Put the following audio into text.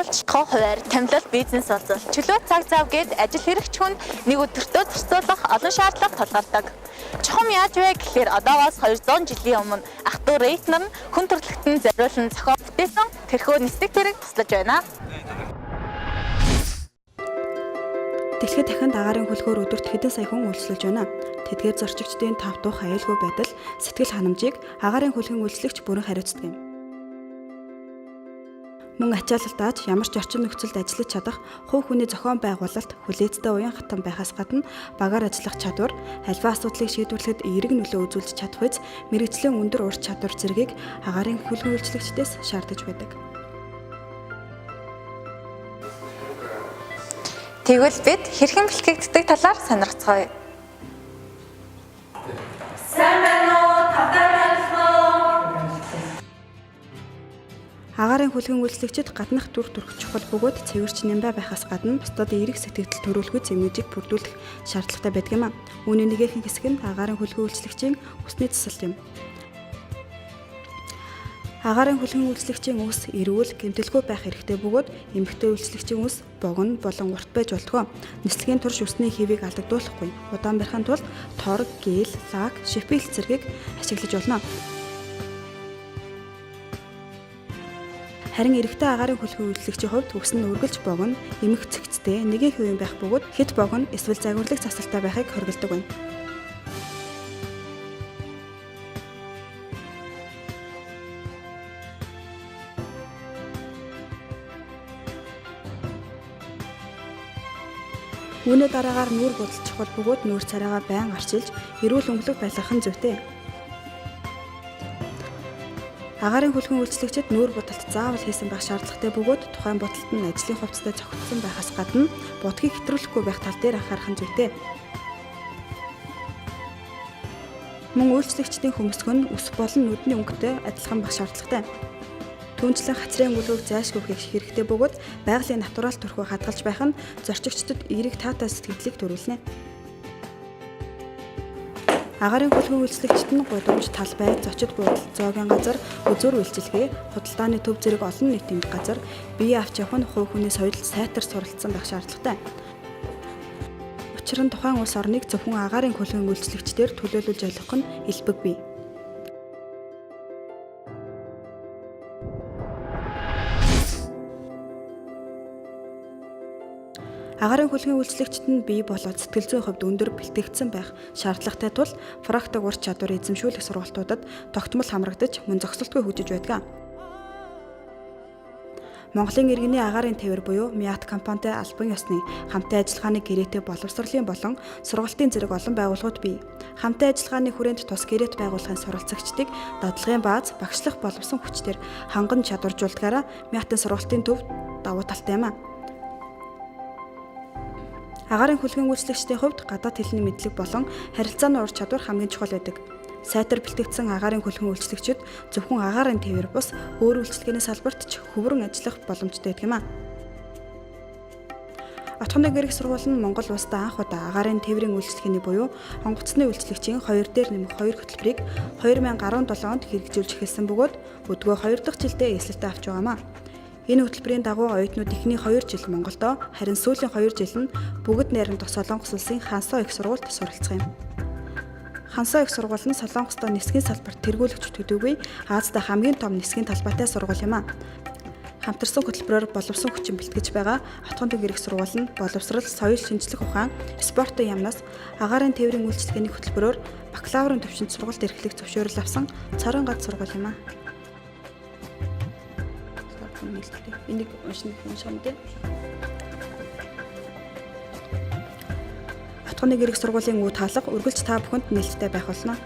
Хувь хувиар томилол бизнес болзол чөлөө цаг зав гээд ажил хэрэгч хүнд нэг өдөртөө зарцуулах олон шаардлага тулгардаг. Чухам яаж вэ гэхээр одоогоос 200 жилийн өмнө ах トゥ Рейтнер нь хүн төрөлхтөнд зориулан зохион бүтээсэн тэрхүү нисдэг тэрэг туслаж байна. Дэлхийд дахинд агаарын хөлгөөр өдөрт хэдэн сая хүн үйлчлүүлж байна. Тэдгээр зорчигчдын тав тух аюулгүй байдал, сэтгэл ханамжийг агаарын хөлгөн үйлчлэгч бүрэн хариуцдаг юм. Мөн ачаалалтаач ямар ч орчин нөхцөлд ажиллаж чадах хувь хүний зохион байгуулалт хүлээцтэй уян хатан байхаас гадна багаар ажиллах чадвар, альва асуудлыг шийдвэрлэхэд эерэг нөлөө үзүүлж чадах үз мэргэжлийн өндөр ур чадвар зэргийг агаарын хөлгөн үйлчлэгчдээс шаардаж байдаг. Тэгвэл бид хэрхэн бэлтгэгддэг талаар сонирхцгоё. Сайн байна уу? Тавтай байна уу? Агаарын хөлгөн үйлчлэгчид гаднах дүр төрх чухал бөгөөд цэвэрч нямбай байхаас гадна бусдад эерэг сэтгэгдэл төрүүлэхүйц имижийг бүрдүүлэх шаардлагатай байдаг юм а. Үүний нэгэн хэсэг нь агаарын хөлгөн үйлчлэгчийн үсний засалт юм. Агаарын хөлгөн үйлчлэгчийн үс эрүүл, гэмтэлгүй байх хэрэгтэй бөгөөд эмэгтэй үйлчлэгчийн үс богино болон урт байж болтгоо. Нислэгийн турш үсний хэвийг алдагдуулахгүй. Удаан барихын тулд тор, гель, лак, шипил зэргийг ашиглаж болно. Харин эрэгтэй агаарын хөлгөн үйлчлэгчийн хувьд үс нь үргэлж богино, эмх цэгцтэй, нэгэн хэвийн байх бөгөөд хэт богино эсвэл загварлаг засалтай байхыг хориглодог байна. Үүний дараагаар нүүр будал чухал бөгөөд нүүр царайгаа байн арчилж, эрүүл өнгөлөг байлгах нь зүйтэй. Агаарын хөлгөн үйлчлэгчид нүүр будалт заавал хийсэн байх шаардлагатай бөгөөд тухайн будалт нь ажлын хувцастай зохицсон байхаас гадна будгийг хэтрүүлэхгүй байх тал дээр анхаарах нь зүйтэй. Мөн үйлчлэгчдийн хөмсгө нь үс болон нүдний өнгөтэй адилхан байх шаардлагатай. Түүнчлэн хацрын өнгөлгөөг зайлшгүй хийх хэрэгтэй бөгөөд байгалийн натурал төрхөө хадгалж байх нь зорчигчдод эерэг таатай сэтгэгдлийг төрүүлнэ. Агаарын хөлгөн үйлчлэгчид нь гудамж, талбай, зочид буудал, зоогийн газар, үзүүр үйлчилгээ, худалдааны төв зэрэг олон нийтийн газар бие авч явах нь хувь хүний соёл сайтар суралцсан байх шаардлагатай. Учир нь тухайн улс орныг зөвхөн агаарын хөлгөн үйлчлэгчдээр төлөөлүүлж ойлгох нь элбэг бий. Агаарын хөлгийн үйлчлэгчид нь бие болоод сэтгэл зүйн хувьд өндөр бэлтгэгдсэн байх шаардлагатай тул практик ур чадвар эзэмшүүлэх сургалтуудад тогтмол хамрагдаж мөн зогсолтгүй хөгжиж байдаг. Монголын иргэний агаарын тээвэр буюу МИАТ компанитай албан ёсны хамтын ажиллагааны гэрээтэй боловсролын болон сургалтын зэрэг олон байгууллагууд бий. Хамтын ажиллагааны хүрээнд тус гэрээт байгууллагын суралцагчдыг дадлагын бааз, багшлах боловсон хүчээр ханган чадваржуулдгаараа МИАТ-ын сургалтын төв давуу талтай юм а. Агаарын хөлгөн үйлчлэгчдийн хувьд гадаад хэлний мэдлэг болон харилцааны ур чадвар хамгийн чухал байдаг. Сайтар бэлтгэгдсэн агаарын хөлгөн үйлчлэгчид зөвхөн агаарын тээвэр бус өөр үйлчилгээний салбарт ч хөврөн ажиллах боломжтой байдаг юм а. Отгоны гэрэг сургууль нь Монгол улсад анх удаа агаарын тээврийн үйлчилгээний буюу онгоцны үйлчлэгчийн 2 дээр нэмэх 2 хөтөлбөрийг 2017 онд хэрэгжүүлж эхэлсэн бөгөөд өдгөө 2 дахь жилдээ эсэлтээ авч байгаа юм а. Энэ хөтөлбөрийн дагуу оюутнууд эхний 2 жил Монголдо харин сүүлийн 2 жил нь бүгд найрамдах Солонгос улсын Хансоо их сургуульд суралцах юм. Хансоо их сургууль нь Солонгосдоо нисгийн салбарт тэргүүлэгч төдийгүй Азид хамгийн том нисгийн талбайтай сургууль юм а. Хамтарсан хөтөлбөрөөр боловсон хүчин бэлтгэж байгаа Отгон төг эрх сургууль нь боловсрол, соёл, шинжлэх ухаан, спортын яамнаас агаарын тээврийн үйлчилгээний хөтөлбөрөөр бакалаврын түвшинд сургалт эрхлэх зөвшөөрөл авсан цорын гац сургууль юм а. Нээлттэй. Энийг уншина унших юм дээ. Отгоны гэрэг сургуулийн үе таалга үргэлж та бүхэнд нээлттэй байх болно.